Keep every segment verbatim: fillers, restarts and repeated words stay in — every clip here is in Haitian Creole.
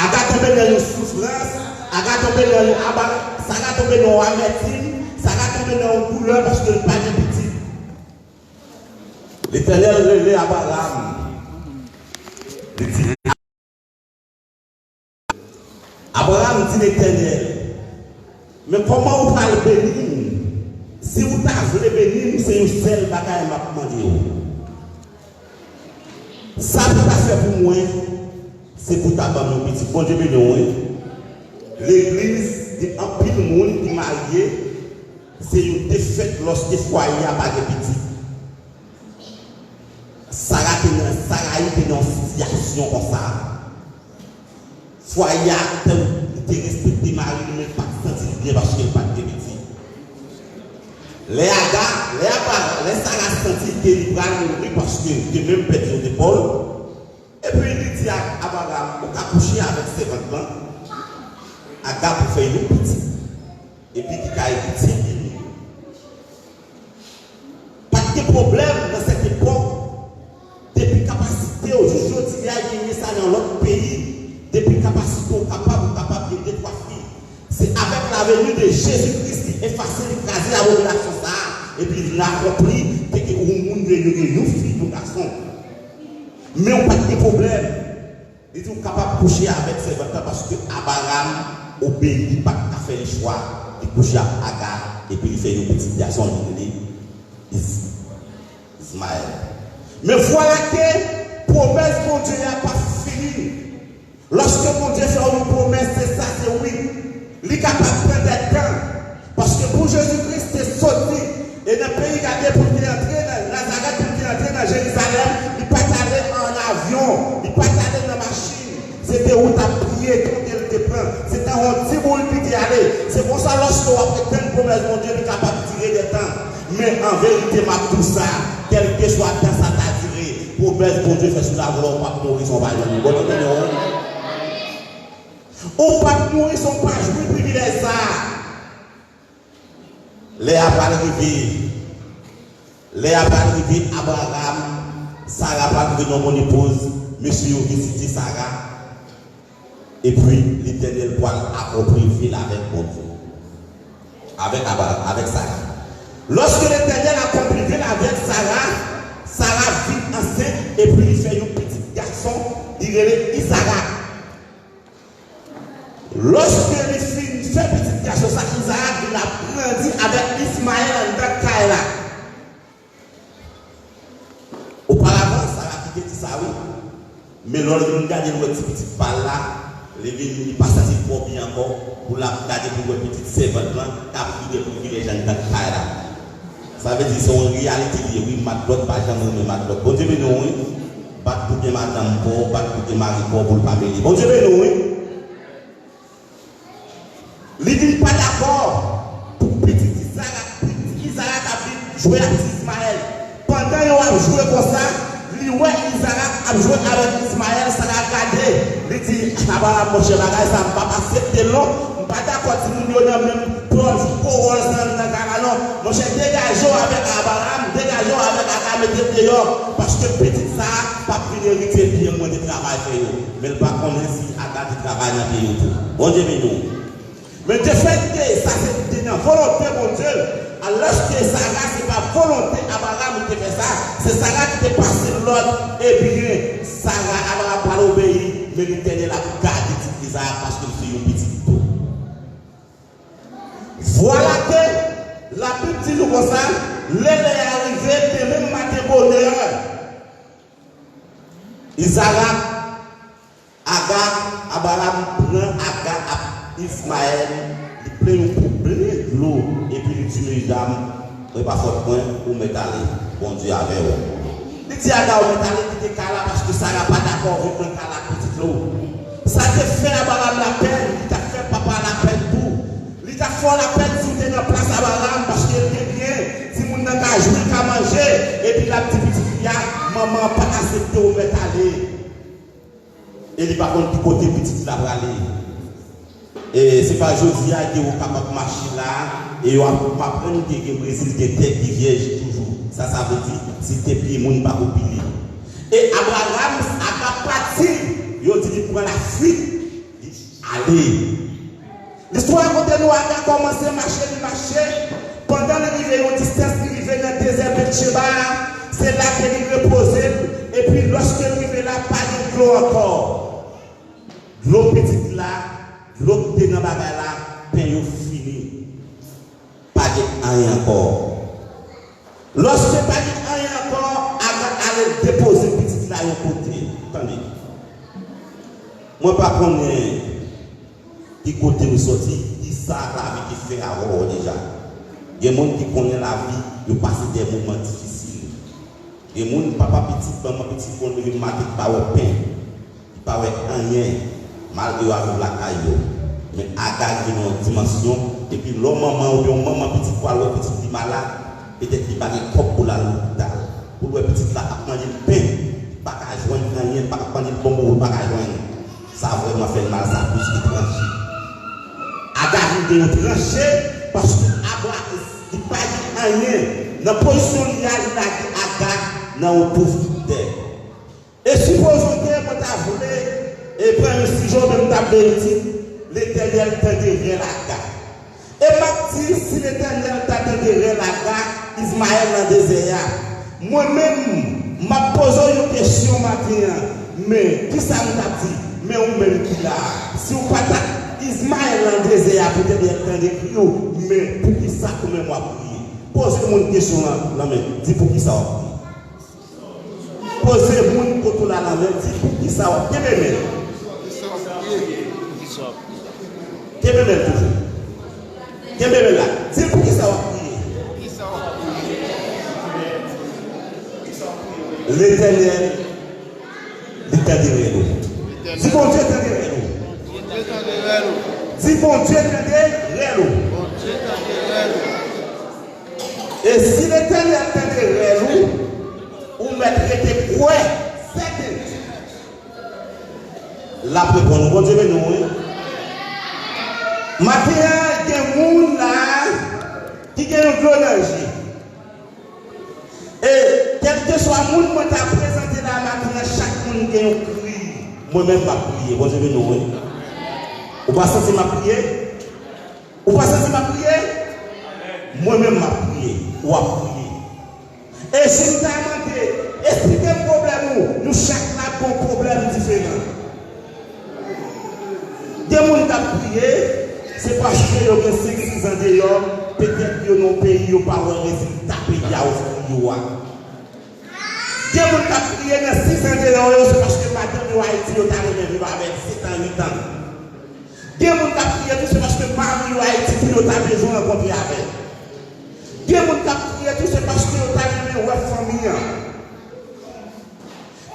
Aga tonbe nan yon soufrans, Aga tonbe nan yon aba, Sara tonbe nan yon amètim, Sara tonbe nan yon doulè paske l pa gen pitit. Letènèl rele Abraram. Li di, Abraram di Letènèl, men kòman ou pral beni m? Si ou ta vle beni m, se yon sèl bagay m ap mande w. Sa pou ta fè pou mwen, se pou ta ban m yon pitit. Bondye beni w, wi. Legliz, gen anpil moun ki marye, se yon defèt lòske fwaye a pa gen pitit. Sara te nan, Sarayi te nan yon sitiyasyon konsa. Fwaye a te, li te respekte mari li, men l pa t santi l byen paske l pa t gen pitit. Lè Aga, lè Aga, lè Sara santi ke li pral mouri paske li te menm pèdi yon zepòl, epi li di ak Abraram, ou ka kouche avèk sèvant lan, Aga pou fè yon pitit, epi ki ka eritye tè nou. Pa t gen pwoblèm nan sèt epòk. Depi kapasite w, jis jodi a, genyen sa nan lòt peyi. Depi kapasite w kapab, ou kapab gen de twa fi. Se avec la venue de Jésus-Christ ki efase, li kraze abominasyon sa a, epi l akonpli, te gen yon moun, li gen yon fi, yon gason. Men ou pa t gen pwoblèm. Li di, ou kapab kouche avèk sèvant lan paske Abraram obeyi, li pa t ka fè lechwa. Li kouche ak Aga, epi li fè yon pitit gason, li rele Is-, Izmayèl. Men vwala ke pwomès Bondye a p ap fini. Lòske Bondye fè w yon pwomès, se sa, se wi. Li kapab pran dètan. Paske pou Jezi Kris te soti e nan peyi Gade pou l te antre nan Nazarèt, pou l te antre nan Jerizalèm, li pa t ale an avyon, li pa t ale nan machin. Se te wout a pye kote l te pran. Se nan yon ti boul li te ale. Se konsa, lòske w ap tann pwomès Bondye, li kapab dire dètan. Men an verite, m ap di w sa, kèlkeswa tan sa ta dire, pwomès Bondye fè sou lavi w, ou p ap mouri san w pa jwenn li. Bondye beni w. Ou p ap mouri san w pa jwi privilèj sa a. Lè a pral rive, lè a pral rive, Abraram, Sara pral rive nan monipoz, mesye yo vizite Sara, epi Letènèl pral akonpli vil avèk Bondye, avèk Abraram, avèk Sara. Lòske Letènèl akonpli vil avèk Sara, Sara vin ansent, epi li fè yon pitit gason, li rele Izarak. Lòske li fin fè pitit gason sa, Izarak vin ap grandi avèk Ismayèl anndan kay la. Oparavan, Sara ki te di sa, wi. Men lè l vin gade, l wè ti pitit pa l la, li vin, li pa santi l twò byen ankò, pou l ap gade pou l wè pitit sèvant lan k ap viv de privilèj anndan kay la. Sa vle di, se yon reyalite li ye, wi, matlòt pa janm renmen matlòt. Bondye beni w, wi. Bat pou gen madanm pa w, bat pou gen mari pa w, pou l pa mele. Bondye beni w, wi. Li vin pa dakò pou pitit Izarak, pitit Izarak ap vin jwe ak ti Ismayèl. Pandan yo ap jwe konsa, li wè Izarak ap jwe avèk Ismayèl, Sara gade, li di, Abraram, monchè, bagay sa, m p ap aksepte l non. M pa dakò timoun yo nan menm pòz gwo wòl sa nan kay la non. Monchè, degaje w avèk Abraram, degaje w avèk Aga, mete l deyò, paske pitit sa a p ap vin eritye byen mwen te travay fè yo. Men l pa konnen si Aga te travay nan peyi w tou. Bondye beni w. Men defèt ke sa se te nan volonte Bondye, alòske Sara se pa volonte Abraram li te fè sa, se Sara ki te pase lòd, ebyen, Sara, Abraram pral obeyi, men Letènèl ap gade ti Izarak paske l se yon pitit li tou. Vwala ke Labib di nou konsa, lè lè a rive, demen maten bonè, Izarak, Aga, Abraram pran Aga ak Ismayèl, li plen yon koube dlo, epi li di, medam, mwen pa fòt mwen, ou mèt ale, Bondye avè w. Li di Aga, ou mèt ale kite kay la, paske Sara pa dakò vin nan kay la ak pitit lo. Sa te fè Abraram lapèn, li t ap fè papa a lapèn tou. Li t ap fè w lapèn si w te nan plas Abraram, paske l te byen, timoun nan ka jwi, l ka manje, epi l ap di pitit li a, manman an pa t aksepte w mèt ale. E li pa konn ki kote pitit la prale. E se pa jodi a ke w kapab mache la, e yo ap aprann ke gen Brezil gen tè ki vyèj toujou. Sa, sa vle di, se tè pye moun pa pou pile. E Abraram, Aga pati, yo di li pran lafuit, li ale. Listwa rakonte nou Aga kòmanse mache, li mache. Pandan li rive yon distans, li rive nan dezè Betcheba a. Se la ke li repoze l. Epi lòske l rive la, pa gen dlo ankò. Dlo pitit la, dlo k te nan bagay la, pen yo fini. Pa gen anyen ankò. Lòske pa gen anyen ankò, Aga ale depoze pitit la yon kote. Tande. Mwen pa konnen ki kote ou sòti, ki sa lavi te fè avè w deja. Gen moun ki konnen lavi, yo pase de moman difisil. Gen moun, papa pitit, manman pitit, konn leve maten, pa wè pen. Li pa wè anyen, malgre yo ap viv lakay yo. Men Aga rive nan yon dimansyon, depi lè w manman oubyen yon manman pitit pral wè pitit li malad, petèt li pa gen kòb pou l al lopital. Pou l wè pitit la ap mande l pen, li pa ka jwenn anyen, li pa ka mande l bonbon, li pa ka jwenn. Sa vrèman fè l mal, sa plis ki tranche. Aga rive yon tranche, paske Aga, li pa gen anyen. Nan pozisyon li a, li lage Aga nan yon pouf tè. E sipozonke mwen ta vle, e pran yon sijè oubyen m ta vle di, Letènèl tande rèl Aga. E m ap di, si Letènèl ta tande rèl Aga, Izmayèl nan dezè a. Mwen menm, m ap poze w yon kesyon maten an. Men, kisa m t ap di? Men ou menm ki la a. Si w pa ta Izmayèl nan dezè a, pou Letènèl tande kri w, men poukisa ou menm w ap kriye? Poze moun kesyon an nan men, di poukisa w ap kriye. Poze moun kote w la nan men, di poukisa w ap kenbe men. Kenbe men toujou. Kenbe men la. Di poukisa w ap kriye. Letènèl, li tande rèl ou. Di Bondye tande rèl ou. Di Bondye tande rèl ou. E si Letènèl tande rèl ou, ou mèt rete kwè, sèten, l ap reponn ou. Bondye beni w, wi. Maten an, gen moun la ki gen yon dlo nan je. E kèlkeswa moun mwen ta prezante la maten an, chak moun gen yon kri. Mwen menm, m ap kriye. Bondye beni w, wi. Ou pa santi m ap kriye? Ou pa santi m ap priye? Mwen menm m ap priye. W ap priye. E si m ta mande, esplike m pwoblèm ou, nou chak la gon pwoblèm diferan. Gen moun k ap priye, se paske yo gen senk, sis an deyò, petèt yo nan yon peyi yo pa wè rezilta peyi a ofri yo a. Gen moun k ap kriye nan sis an deyò yo, se paske madanm yo Ayiti, yo ta renmen viv avè l sèt an, uit an. Gen moun k ap kriye tou, se paske mari yo Ayiti, pou yo ta bezwen rankontre avè l. Gen moun k ap kriye tou, se paske yo ta renmen wè fanmi an.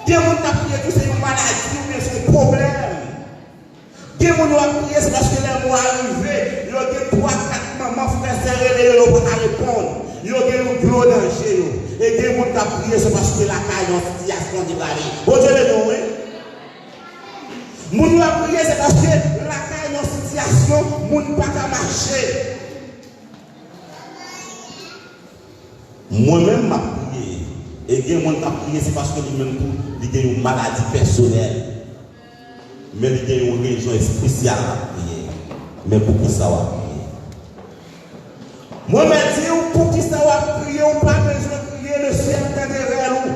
Gen moun k ap kriye tou, se yon maladi oubyen se yon pwoblèm. Gen moun yo ap kriye, se paske lè mwa a rive, yo gen twa, kat manman, frè, sè rele yo, yo pa ka reponn. Yo gen yon dlo nan je yo. E gen moun k ap kriye, se paske lakay yo an sitiyasyon degrade. Bondye beni w, wi. Moun yo ap kriye, se paske lakay yo an sitiyasyon, moun pa ka mache. Mwen menm, m ap priye. E gen moun k ap priye, se paske li menm tou, li gen yon maladi pèsonèl. Men li gen yon rezon espesyal l ap priye. Men poukisa w ap priye? Mwen mèt di w, poukisa w ap priye, ou pa bezwen kriye, Lesyèl tande rèl ou.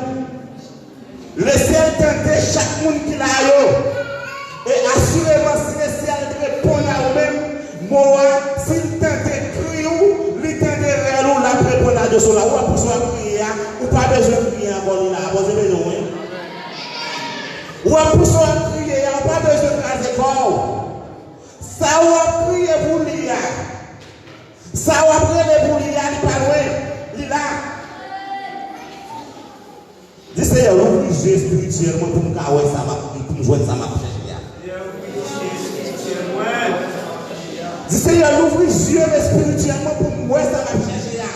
Lesyèl tande chak moun ki la yo. E asireman, si Lesyèl te reponn a ou menm, mo a, si l tande kri ou, li tande rèl ou, l ap reponn a dosye w la. Ou wè poukisa w ap kriye a, ou pa bezwen kriye ankò, li la. Bondye beni w, wi. Ou wè poukisa w ap kriye a, ou pa bezwen kraze kò w. Sa w ap kriye pou li a, sa w ap rele pou li a, li pa lwen, li la. Di, Seyè, louvri je espirityèl mwen pou m ka wè sa m ap, pou m jwenn sa m ap chèche a. Di, Seyè, louvri je espirityèl mwen pou m wè sa m ap chèche a.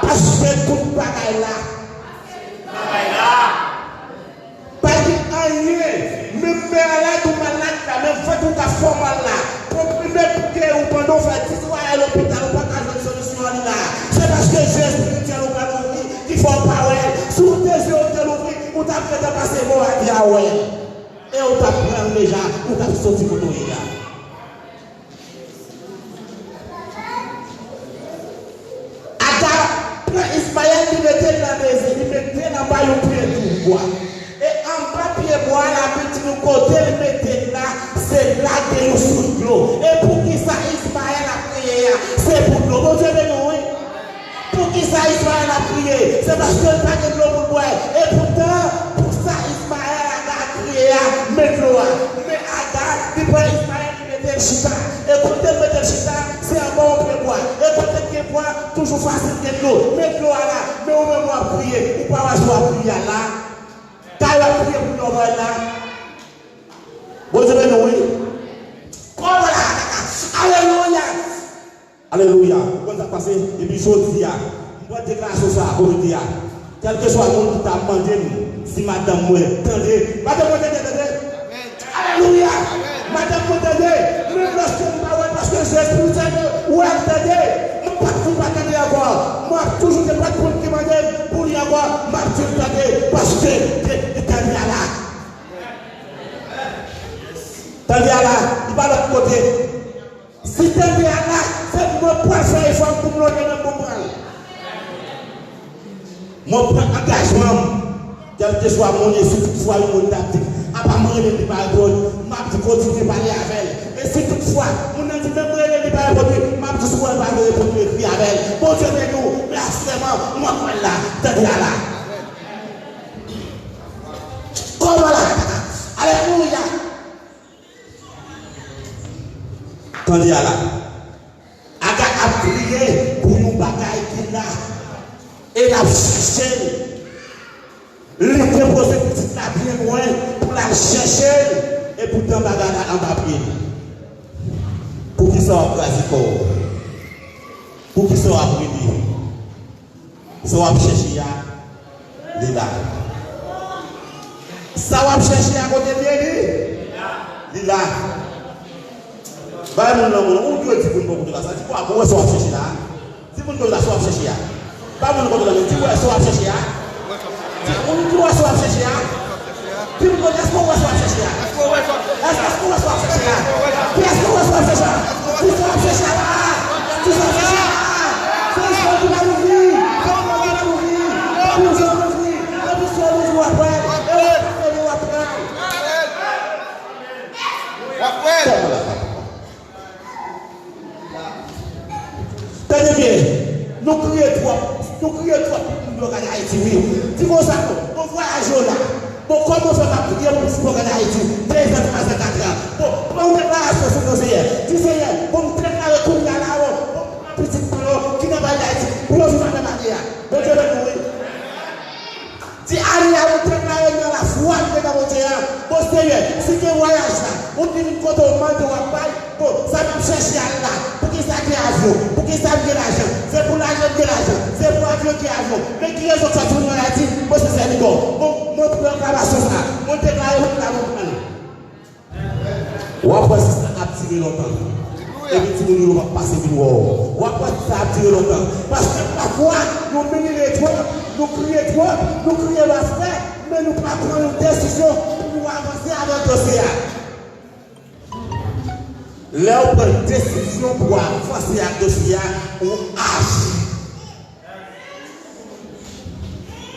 Paske tout bagay la. Pa gen anyen. Menm malad ou malad la, menm vant ou ka fè w mal la, konprime pou geri w pandan w fè dis vwayaj lopital, ou pa ka jwenn solisyon an, li la. Se paske je espirityèl ou pa louvri ki fè w pa wè l. Si w te je w te louvri, ou t Ap gentan pase bò a, di a wè. E ou t ap pran l deja, ou t ap soti kote w ye a. Aga pran Ismayèl, li mete l nan dezi, li mete l anba yon pye bwa. E anba pye bwa a, Labib di nou kote li mete l la, se la gen yon sous dlo. E poukisa Ismayèl ap kriye a? Se pou dlo. Bondye beni w, wi. Poukisa Ismayèl ap kriye? Se paske l pa gen dlo pou l bwè. Epoutan, pou sa Ismayèl, Aga ap kriye a, men dlo a. Men Aga, li pran Ismayèl, li mete l chita. E kote l mete l chita, se anba yon pye bwa. E kote l gen bwa, toujou fasil gen dlo. Men dlo a la, men ou menm w ap kriye. Ou pa wè si w ap kriye a la. Kay w ap kriye pou dlo bwè la. Bondye beni w, wi. Kòman la? Alelouya! Alelouya. Ou konn sa k pase? Epi jodi a, m pran deklarasyon sa a, komite a. Kèlkeswa moun ki ta mande m si madanm mwen tande, madanm mwen tande, tande. Alelouya. Madanm mwen tande. Menm lòske m pa wè l, paske Jezi di w wè l tande. M p ap di w pa tande ankò. M ap toujou gen pòt moun ki mande m pou li ankò. M ap di l tande, paske li tande a la. Tande a la, li pa lòt kote. Si tande a la, se mwen pral fè efò pou m lonje men m pou m pran l. Mwen pran angajman m, kèlkeswa moun ye, si toutfwa yon moun t ap di, apa mwen rele li pa reponn, m ap di kontinye pale avè l. E si toutfwa, moun nan di menm mwen rele li pa reponn, m ap di si w wè l pa vle reponn, ekri avè l. Bondye beni w, men asirèman, mwen pran l la, tande a la. Kòman la? Alelouya! Tande a la. Aga ap kriye pou yon bagay ki la. E l ap chèche l. Li depoze pitit la byen lwen pou l al chèche l. Epoutan bagay la anba pye l. Poukisa w ap kraze kò w? Poukisa w ap rele? Sa w ap chèche a, li la. Sa w ap chèche a, kote l ye, li? Li la. Bay moun nan moun, ou dwe di moun bò kote w la sa. Di, "Bon, ou wè sa w ap chèche la a?" Di moun kote w la sa w ap chèche a. Bay moun kote w la, di, "Ou wè sa w ap chèche a?" Di, ou di, "Ou wè sa w ap chèche a?" Di m kote, èske w wè sa w ap chèche a? Èske, èske w wè sa w ap chèche a? Di, èske w wè sa w ap chèche a? Di sa w ap chèche a la a. Di sa w ap chèche a la a. Se yon sèl ki pa louvri. Se yon sèl ki pa louvri. Pou jan w louvri. Epi si w louvri w ap wè l. E w ap fè l, w ap pran l. W ap wè l. Tande byen, nou kriye twòp, nou kriye twòp pou moun yo gade Ayiti, wi. Di konsa non, bon vwayaj yo la. Bon, kòman fè m ap kriye pou moun yo gade Ayiti? Dezan, twazan, katran. Bon, pran yon deklarasyon sou non Senyè. Di Senyè, bon, m deklare kounye a la, bon, bon, pitit mwen yo ki nan peyi Dayiti, pou yo viv avèk ane a. Bondye beni w, wi. Di ane a, ou deklare nan lafwa m te nan Bondye a. Bon, Senyè, si gen vwayaj la, ou di vin kote w mande w ap bay, bon, sa m ap chèche a la. Poukisa gen avyon? Poukisa m gen lajan? Se pou lajan m gen lajan. Se pou avyon gen avyon. Men ki rezon k fè ti moun yo Ayiti, mwen se sèvitè w. Bon, mwen pran reklamsyon sa. Mwen deklare kounye a la, mwen pran l. W ap wè si sa ap dire lontan. Epi timoun yo p ap pase vin wè w. W ap wè si sa ap dire lontan. Paske pafwa, nou milire twòp, nou kriye twòp, nou kriye mafrè, men nou pa pran yon desizyon pou nou avanse avèk dosye a. Lè w pran desizyon pou w avanse ak dosye a, ou aji.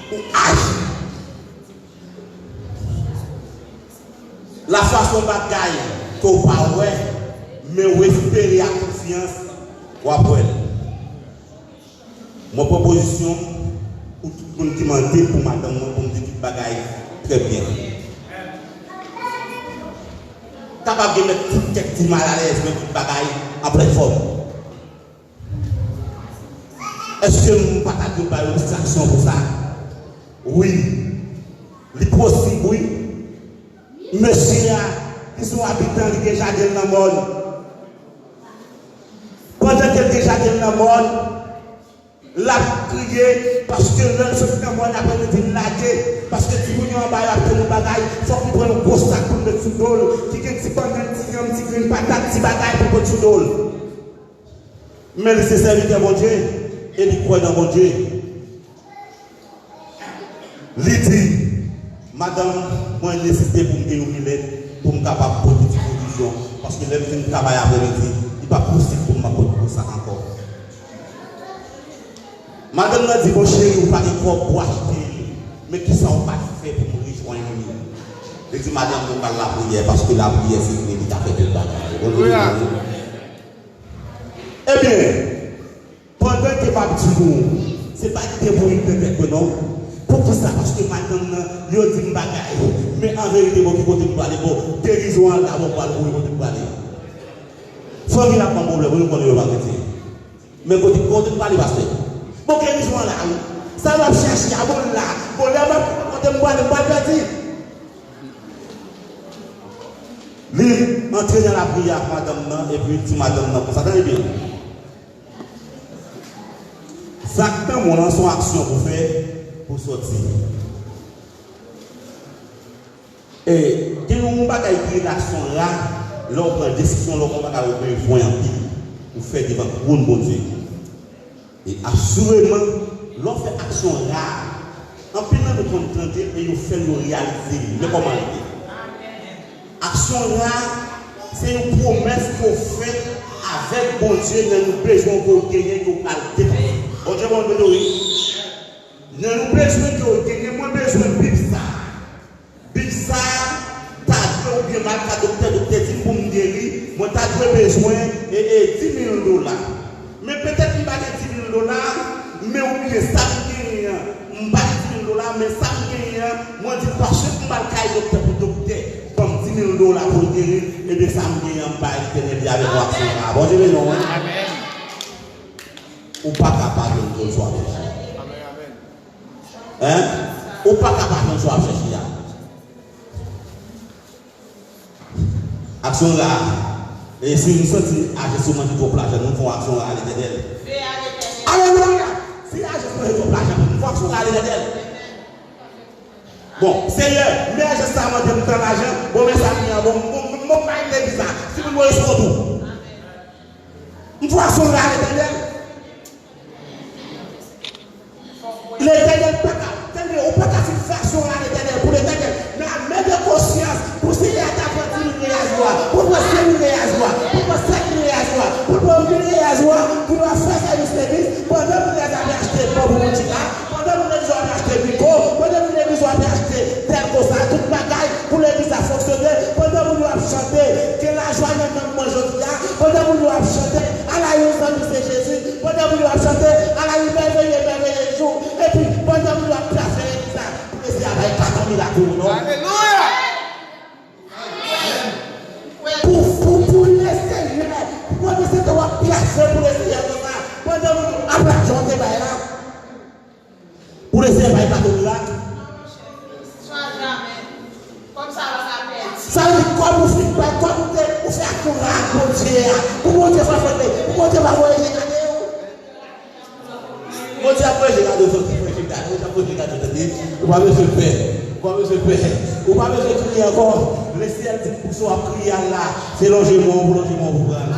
Ou aji. Lafwa se yon bagay ke w pa wè, men w espere ak konfyans, w ap wè l. Mwen pran pozisyon m pou tout moun ki mande pou madanm mwen pou m di tout bagay trè byen. Kapab gen mèt tout kèk ti malalèz, men tout bagay an plèn fòm. Èske m pa ta dwe bay yon distraksyon pou sa? Wi. Li posib, wi. Mesye a, ki se yon abitan, li gen jaden l nan mòn. Pandan ke l gen jaden l nan mòn, l ap kriye, paske lè l soti nan mòn, aprè midi, l lage, paske timoun yo anba yo ap tann yon bagay, fòk li pran yon gwo sak pou l met sou do l, ki gen ti bannann, ti yanm, ti grenn patat, ti bagay pou l pot sou do l. Men li se sèvitè Bondye e li kwè nan Bondye. Li di, Madanm, mwen nesesite pou m gen yon milèt pou m kapab pote ti pwovizyon, paske lè m fin travay aprèmidi, li pa posib pou m pa pote yon sak ankò. Madanm nan di, "Bon, cheri, ou pa gen kòb pou achte l, men kisa ou ka fè pou m rejwenn li?" Li di, "Madanm, mwen pral lapriyè, paske lapriyè se kle, li ka fè tout bagay." Ebyen, pandan ke m ap di nou, se pa kite bourik nan tèt mwen non. Poukisa? Paske madanm nan, yo di m bagay. Men an verite, bon, ki kote m prale? Bon, gerizon an la, bon, pral mouri, kote m prale? Fanmi la pran pwoblèm, wi, nou konnen yo pa kretyen. Men kote, kote m prale, pastè? Bon, gerizon an la, wi. Sa m ap chache a, bon, l la. Bon, lè m ap kote m prale, m pral pèdi. Li antre nan lapriyè ak madanm nan, epi li di madanm nan konsa, tande byen. Sa k nan men w lan, se yon aksyon pou fè, pou sòti. E gen yon bagay ki rele aksyon ra, lè w pran desizyon, lè w pran bagay ou bezwen anpil, ou fè devan twòn Bondye. E asireman, lè w fè aksyon ra, anpil nan nou konn tande e yo fè l, yo reyalize li. Men kòman l ye? Aksyon ra, se yon pwomès ke w fè avèk Bondye nan yon bezwen ke w genyen, ke w pral depanse. Bondye bon nou wi. Nan yon bezwen ke w genyen, mwen bezwen Bib sa. Bib sa ta dwe, oubyen m al ka doktè, doktè di m pou m geri, mwen ta dwe bezwen e, e, di mil dola. Men petèt li pa gen di mil dola, men oubyen sa m genyen an, m pa gen di mil dola, men sa m genyen an, mwen di, "Pastè, m al kay doktè pou doktè ban m di mil dola pou l geri, ebyen sa m genyen an, m bay Letènèl li avèk yon aksyon ra." Bondye beni w, wi. Amèn. Ou pa ka pa jwenn zòn sou afèch. Hein? Ou pa ka pa jwenn sou afèch li a. Aksyon ra. E si nou santi aje sou manje twòp lajan, nou fè yon aksyon ra a Letènèl. Alelouya! Si aje sou manje twòp lajan, nou fè yon aksyon ra a Letènèl. Bon, Senyè, men aje sa mande m tan lajan, bon, men sa m gen an, bon, bon, bon, bon, bay legliz la. Si moun mwen sou tou. M fè yon aksyon ra a Letènèl. Letènèl pa ka, tande, ou pa ka fin fè aksyon a Letènèl, pou Letènèl, nan mè de konsyans, pou Senyè a ta pran di mil reyal yo a, pou l pran senk mil reyal yo a, pou l pran sèt mil reyal yo a, pou l pran mil reyal yo a, pou nou ap fè sèvis legliz, pandan moun legliz la ap achte ban pou moun chita, pandan moun legliz yo ap achte mikwo, pandan moun legliz yo ap achte tèl konsa, tout bagay, pou legliz la fonksyone, pandan moun yo ap chante, gen lajwa nan nanm mwen jodi a, pandan moun yo ap chante, ala yon zanmi se Jezi, pandan moun yo ap chante, ala yon mèveye, mèveye jou, epi pandan moun yo ap plase legliz la, pou Mesye a bay baton mirak pou ou non. Alelouya! Pou, pou, pou Lesenyè, pou Lesenyè w ap plase pou Lesenyè konsa, pandan moun yo ap plase yon te bay la. Pou Lesenyè bay baton mirak. Sa vle di kòb ou fin bay, kòb ou te, ou fè aksyon ra ak Bondye a. Pou Bondye pa fè, pou Bondye pa voye je gade w. Bondye ap voye je gade w, sòti voye je gade w, ap voye je gade w, tande. Ou pa bezwen pè. Ou pa bezwen pè. Ou pa bezwen kriye ankò. Lesyèl di pou sa w ap kriye a la. Se lonje men w pou lonje men w pou pran.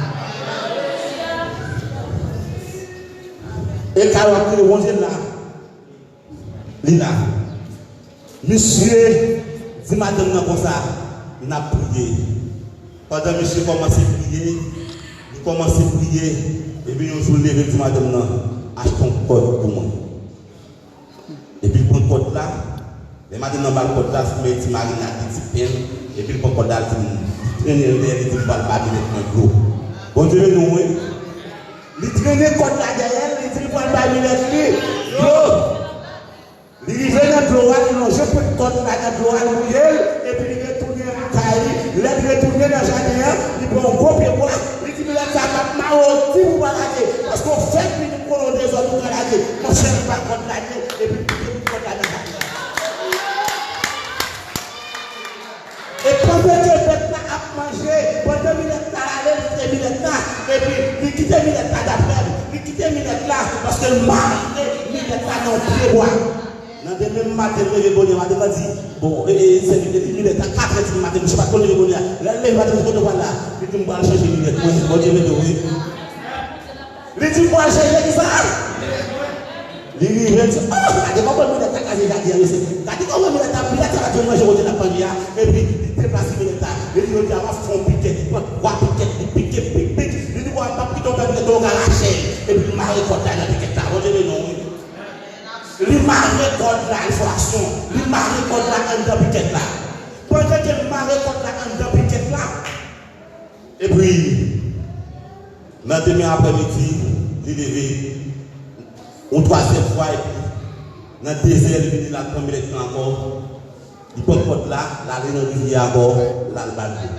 E kay w ap kriye, Bondye la. Li la. Misye di madanm nan konsa, "N ap priye." Pandan misye kòmanse priye, li kòmanse priye, epi yon jou l leve, l di madanm nan, "Achte yon kòd pou mwen." Epi l pran kòd la, lè madanm nan ba l kòd la, men ti marinad, li ti pen, epi l pran kòd la, li di, li trennen l dèyè, li di, "M pral ba milèt mwen dlo." Bondye beni w, wi. Li trennen kòd la dèyè l, li di, "M pral ba milèt li dlo." Li rive nan dlo a, li lonje pwen kòd la nan dlo a, li mouye l, epi li retounen lakay li. Lè li retounen nan jaden an, li pran yon gwo pye bwa, li di, "Milèt sa p ap mawoti pou pa lage, paske w fèk vini m konnen w dezòd ou ka lage." Monchè, li pran kòd la, epi li kite bout kòd la nan jaden an. E pandan ke bèt la ap manje, pandan milèt la ale, li kite milèt la, epi li kite milèt la daprè m, li kite milèt la, paske l marye milèt la nan yon pye bwa. Nan demen maten, l leve bonè, madanm nan di, bon, e, e, sèvitè, li milèt la katrè di maten, misye pa t konn leve bonè a. Lè l leve maten, kote w pral la? Li di, "M pral chanje milèt mwen, Bondye beni w, wi." Li di, "M pral chanje ki sa?" Li rive, li di, "Oh, gade kòman milèt la kraze jaden an, mesye. Gade kòman milèt la, milèt sa la Manje kote l ap manje a, epi li deplase minèt la. Li di, "Jodi a, m ap fè yon pikèt." Li pran twa pikèt, li pike, pik, pik. Li di, "Bò, m p ap kite w pèdi nèt ou ka rache l." Epi li mare kòd la nan pikèt la. Bondye beni w, wi. Li mare kòd la, li fè aksyon. Li mare kòd la anndan pikèt la. Pandan ke l mare kòd la anndan pikèt la, epi, nan demen aprèmidi, li leve yon twazyèm fwa, epi nan dezè, li vini la pran minèt lan ankò. Li pran kòd la, l ale nan rivyè a ankò, l al ba l dlo.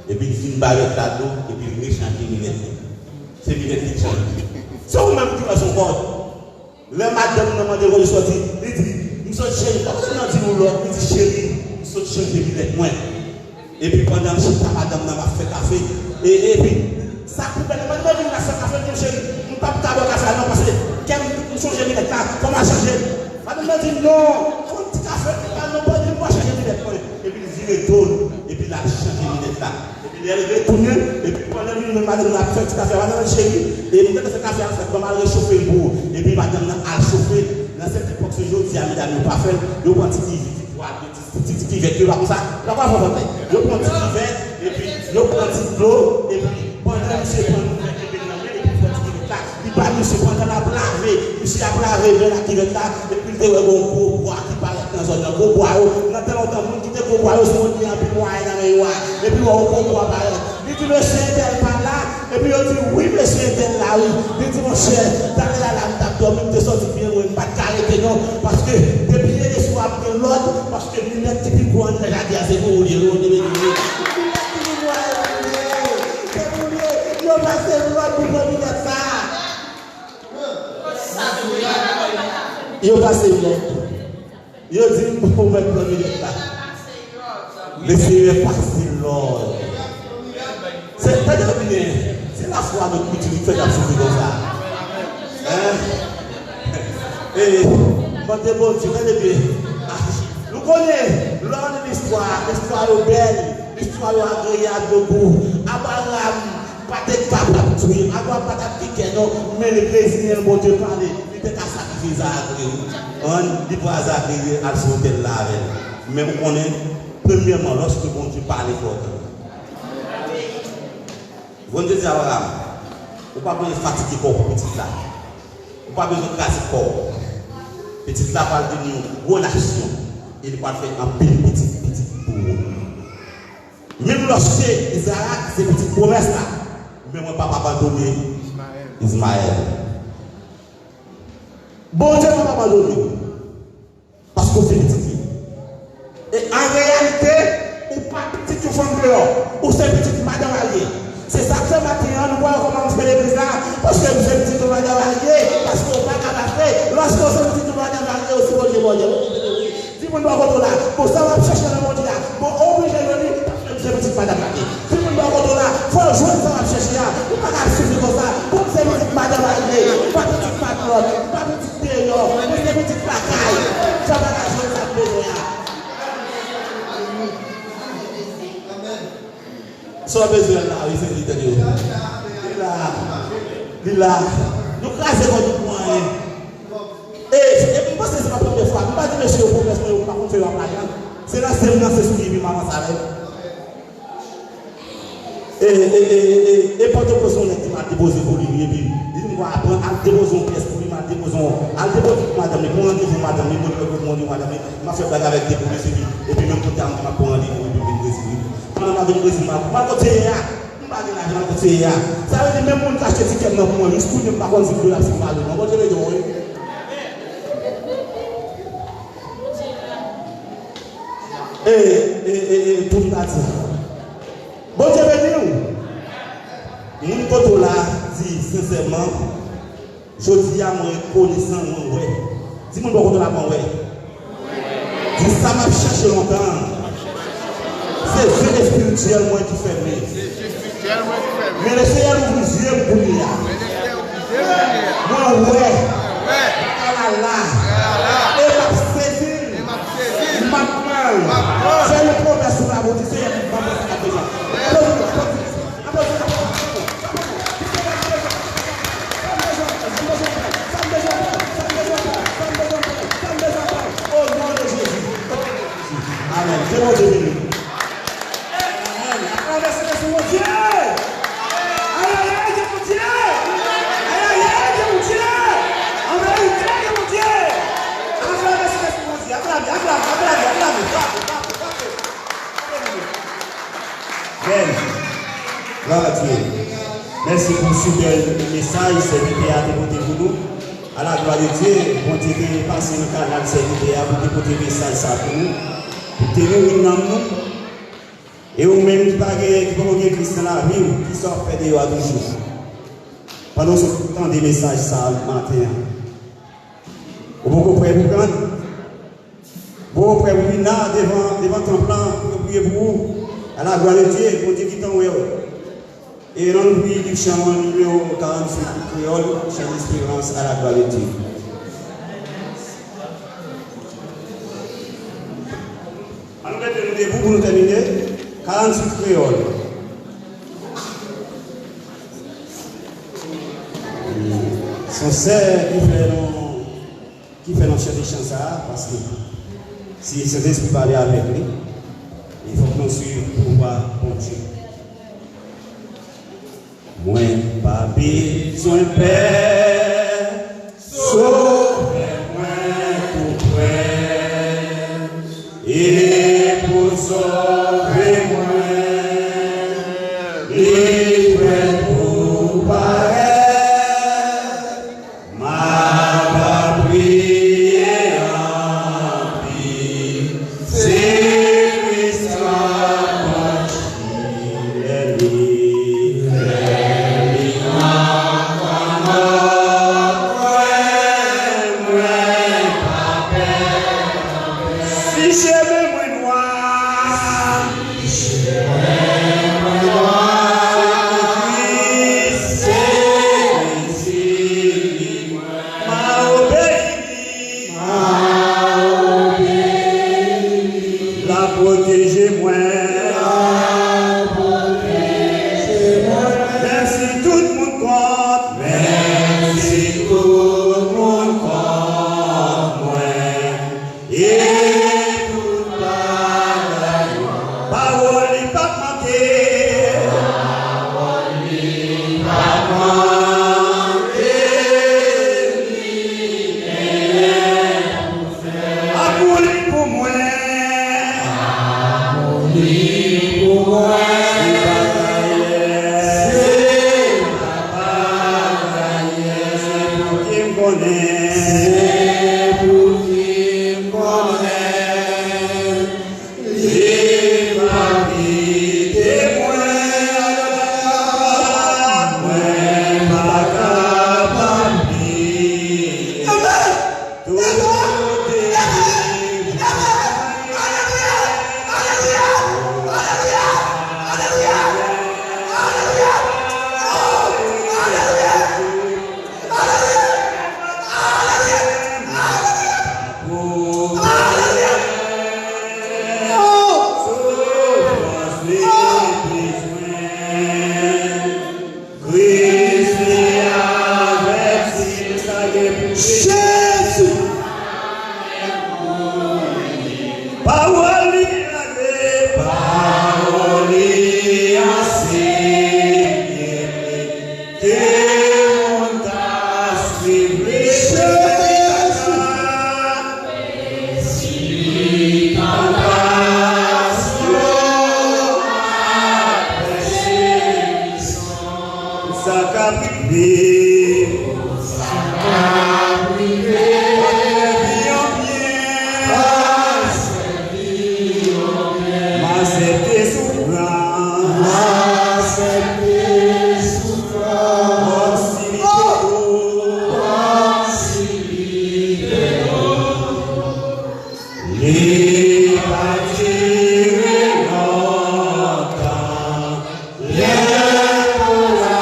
Epi l fin ba bèt la dlo, epi l rechanje minèt li. Se minèt li k chanje. Se ou menm ki wè se yon kòd. Lè madanm nan mande kote w soti, li di, "M sot cheri." Kòman madanm nan di nou lòt, li di, "Cheri, m sot chanje minèt mwen." Epi pandan m chita, madanm nan m ap fè kafe. E, epi, sa k pi bèl, madanm nan vin la fè kafe, li di, "Cheri, m p ap ka bwè kafe a non, paske kè m, m chanje minèt la, fò m al chanje." Madanm nan di, "Non, fè yon ti kafe, li pa non, ban m chanje minèt mwen." Epi l vire do l, epi l al chanje minèt la. Epi lè l retounen, epi pandan li menm madanm nan ap fè ti kafe a, madanm nan di, "Cheri, e m gentan fè kafe a, fèt ban m al rechofe l pou ou." Epi madanm nan al chofe l. Nan sèt epòk, se jodi a, medam yo pa fè l, yo pran ti kivèt, ti pwal, ti, ti, ti kivèt yo, pa konsa, yo pa konsa, yo pran ti kivèt, epi yo pran ti dlo, epi pandan misye pran kivèt nan men, epi pran ti kivèt la, li ba misye pandan l ap lave, misye ap lave men l ak kivèt la, epi l te wè gon gwo bwa ki parèt nan zòn nan, gwo bwa yo, nan tan lontan, moun ki te gwo bwa yo, se moun ki anpil mwayen nan men yo a, epi wè yon gwo bwa parèt. Li di, "Mesye entèl pa la?" Epi yo di, "Wi, mesye entèl la, wi." Li di, "Monchè, talè a la, m t ap dòmi, m te sòti byen lwen, m pa t ka rete non, paske depi yè swa m gen lòd, paske minèt ki pi gwo anndan jaden an, se pou ou li ye, wi, ou te vin wi." Minèt ki pi gwo a, se pou ou li ye, se pou ou li ye. Yo pase lòd pou pran minèt sa a. Yo pase lòd. Yo di m pou mèt pran minèt la. Lesenyè pase lòd. Se, tande byen, se lafwa nou itilize fè n ap soufri konsa. Hein? E, mande Bondye, tande byen. Ah, nou konnen, lè w li listwa, listwa yo bèl, listwa yo agreyab, yo gou. Abraram pa te kapab touye l. Abraram pa t ap gen kè non, men li reziyen l, Bondye pale. Li te ka sakrifye Zak wi. Ann, li pran Zak, li al sou otèl la avè l. Men ou konnen, premyèman, lòske Bondye pale, fò w tande. Bondye di Abraram, ou pa bezwen fatige kò w pou pitit la. Ou pa bezwen kraze kò w. Pitit la pral vin yon gwo nasyon, e li pral fè anpil pitit, pitit pou ou. Menm lòske Izarak se pitit pwomès la, men mwen p ap abandone Izmayèl. Bondye p ap abandone w, paske w se pitit li. E an reyalite, ou pa pitit yon fanm deyò, ou se pitit madanm al ye. Se sa k fè maten an, nou pral kòmanse legliz la, paske m se pitit yon madanm al ye, paske w pa ka mache, lòske w se pitit yon madanm al ye, ou sipoze Bondye. Di moun bò kote w la, bon, sa w ap chèche nan Bondye a, bon, oblije jwenn li, paske m se pitit madanm la ye. Di moun bò kote w la, fò w jwenn sa w ap chèche a, ou pa ka ap soufri konsa, bon, m se pitit madanm la ye, m pa pitit matlòt, m pa pitit deyò, m se pitit lakay. Sa w pa ka jwenn sa w bezwen an. Sa w bezwen la, wi, se li, tande yo. Li la, li la. Nou kraze kò nou pou anyen. E, e m panse se pa premye fwa. M pa di mesye yo pwomès mwen yo pa konn fè yo ap lajan. Se nan sèm nan se sou li epi m avanse avè l. E, e, e, e, e Pòtoprens yon nèg ki m al depoze pou li, wi, epi li di m kwa aprann al depoze yon pyès pou li, m al depoze yon, al depoze pou madanm li, pran randevou madanm li, mwen mwen pran randevou madanm li, m ap fè blag avèk depo mesye li, epi menm kote a m di m ap pran randevou epi m vin Brezil, wi. Pandan m ap vin Brezil, m al, m al kot seyè a. M pa gen lajan, m al kot seyè a. Sa vle di, menm moun k achte tikè m nan pou mwen, jis kounye a m pa konn si m dwe l ap si m pa dwe l non. Bondye beni w, wi. E, e, e, e, pou m ta di. Bondye beni w. Moun kote w la, di sensèman, jodi a mwen rekonesan, mwen wè. Di moun bò kote w la, mwen wè. Di sa m ap chèche lontan an. Se zye espirityèl mwen ki fèmen. Men Lesenyè louvri zye m kounye a. Mwen wè. Bagay la la. E m ap sezi l. M ap pran l. Fè yon pwomès sou la pou di, Senyè, m ap pran sa k ap bezwen. Glwa a Dye. Mèsi pou sipè mesaj sèvitè a te pote pou nou. A la glwa de Dye, Bondye te pase nan kanal sèvitè a pou te pote mesaj sa pou nou, pou te nouri nanm nou. E ou menm ki pa gen, ki poko gen Kris nan lavi w, kisa w ap fè deyò a toujou? Pandan w sot tande mesaj sa a maten an, ou poko prè pou pran? Bon, frè, wi, la, devan, devan tanp lan, pou yo priye pou ou. A la glwa de Dye, Bondye ki tan wè w. E nan nou priye liv chan an, nimewo karannsenk pou kreyòl, chan desperans, a la glwa de Dye. An nou mete nou debou pou nou tèmine. Karannsenk kreyòl. Se yon sè ki fè nou ki fè n ap chante chan sa a, paske se Sentespri pale avèk li, e fòk nou swiv pouvwa Bondye. Mwen pa bezwen pè, Sovè mwen tou prè, e pou sove mwen, li prè pou parèt. M ap priye anpil, se Kris k ap panche lè li, lè li nan kanmò, mwen, mwen pa pè. Si chemen mwen nwa, E tout bagay. Pawòl li p ap manke. Pawòl li p ap manke. Li genyen pou fè. Amouli pou mwen. Amouli pou mwen. Se pa pa dayè. Se pa pa dayè. Se pou ki m konnen. Se pou ki m konnen. Li pa kite mwen, mwen pa kapab li. Tout defi. Jezi! Pawòl li lave, pawòl li ansenye, ke moun ta swiv li. Jezi! Si tantasyon apèse, sa k ap rive. Sa k ap rive. Pa sèvi yon byen. Pa sèvi yon byen. M aksepte soufrans. M aksepte soufrans. Kòm si li te dou. Kòm si li te dou. Li pa dire lontan. Lè pou la.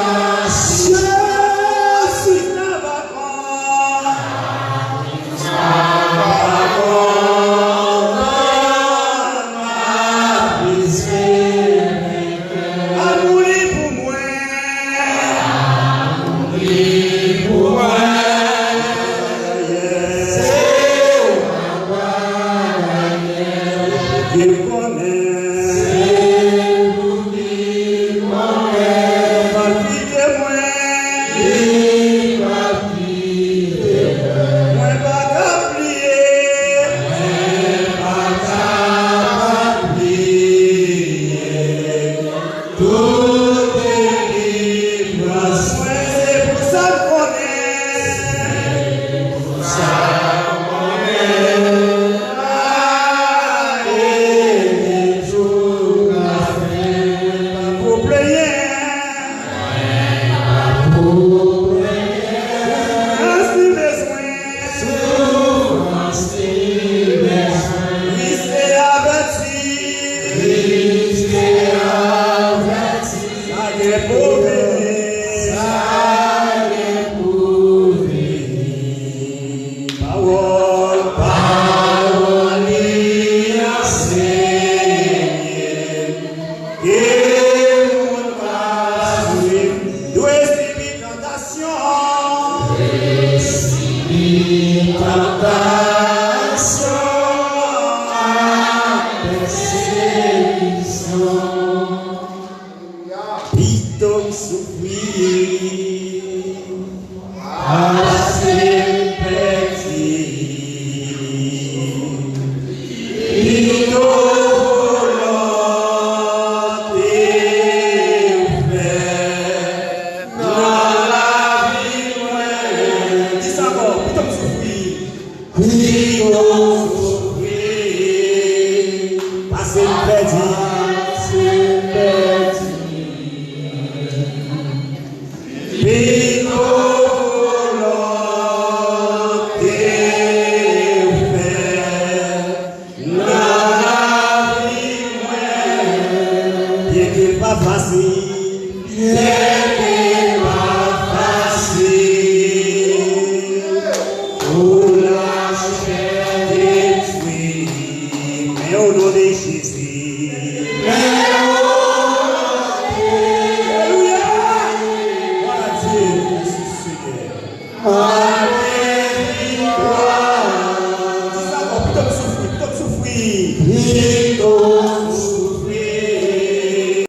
Pito m soufri pase m pèdi. Pito volonte w fè nan lavi mwen. Di sa ankò, pito m soufri. Pito m soufri pase m pèdi. Pase m pèdi. Pito volonte w fè nan lavi mwen. Byenke l pa fasil. Byenke l pa fasil. Pou lachè detwi, men o non de Jezi. Men o non de Jezi. Alelouya! Glwa a Dye, mèsi Senyè.